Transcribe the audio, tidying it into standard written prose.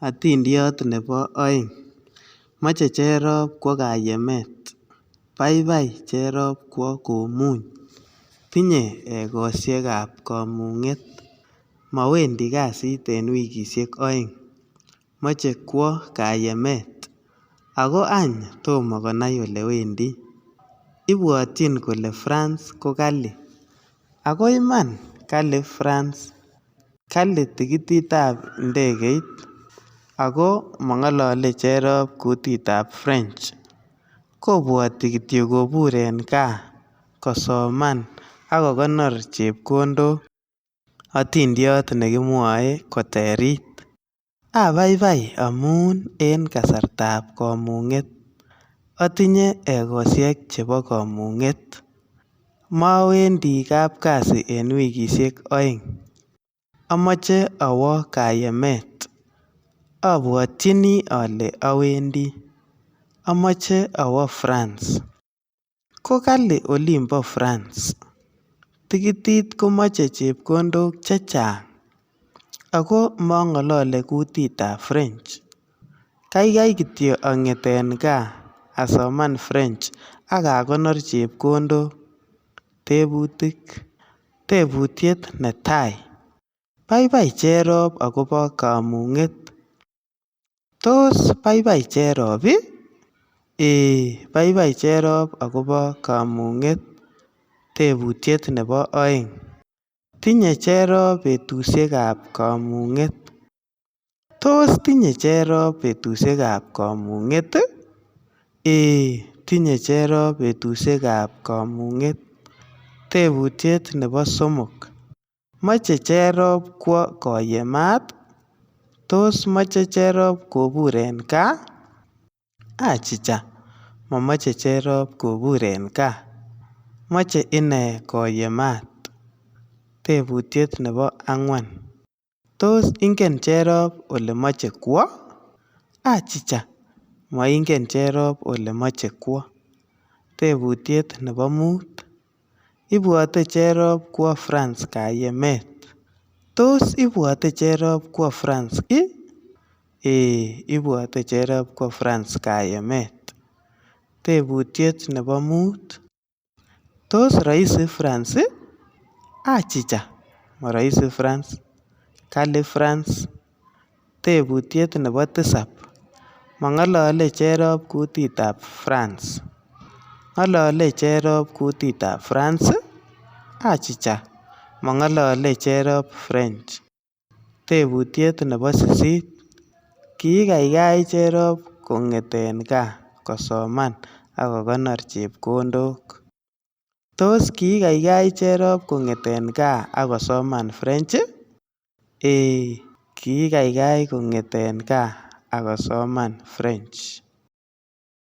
Hatindiot nebo aeng Mache Cherop kwo kayemet. Paipai Cherop kwo komuny. Tinye ekosiek ab kamunget. Mawendi kasit eng wikishek aeng. Mache kwo kayemet. Ako any tomo konai ole wendi. Ibwatyin kole France ko kali. Ako iman kali France. Kali tikitit ap ndegeit. Ako mangalale Cherop kutit ap French. Kobwati kityo kopur eng kaa kosoman ak kokonor chepkondok. Hatindiot nekimwae koterit. Apaipai amun en kasartab kamunget. Atinye ekosiek chebo kamunget. Mawendi kapkasi eng wikishek aeng. Amache awo kayemet. Abwatyini ale awendi. Amache awo France. Ko kali olinpo France. Tikitit komache chepkondok chechang. Ako mangalale kutit ap French. Kaikai kityo anget eng kaa asoman French ak akonor chepkondok. Tebutik Tebutiet netai Paipai Cherop akopo kamunget. Tos paipai Cherop ii? Eeh paipai Cherop akopo kamunget. Tebutiet nebo aeng Tinye Cherop petusiek ab kamunget. Tos tinye Cherop petusiek ab kamunget? Eeh tinye Cherop petusiek ab kamunget. Tebutiet nebo somok Mache Cherop kwo koyemat? Tos mache Cherop kopur eng kaa? Achicha, mamache Cherop kopur eng kaa. Mache inee koyemat. Tebutiet nebo angwan Tos ingen Cherop ole mache kwo? Achicha, maingen Cherop ole mache kwo. Tebutiet nebo muut Ibwate Cherop kwo France kayemet. Tos ibwate Cherop kwo France ii? Eeh ibwate Cherop kwo France kayemet. Tebutiet nebo muut Tos raisi France ii? Achicha, maraisi France. Kali France. Tebutiet nebo tisap Mangalale Cherop kutit ab France. Ngalale Cherop kutit ab France? Achicha, mangalale Cherop French. Tebutiet nebo sisit Kikaikai Cherop konget eng kaa kosoman ak kokonor chepkondok. Tos kikaikai Cherop konget eng kaa ak kosoman French? Eeh kikaikai konget eng kaa ak kosoman French.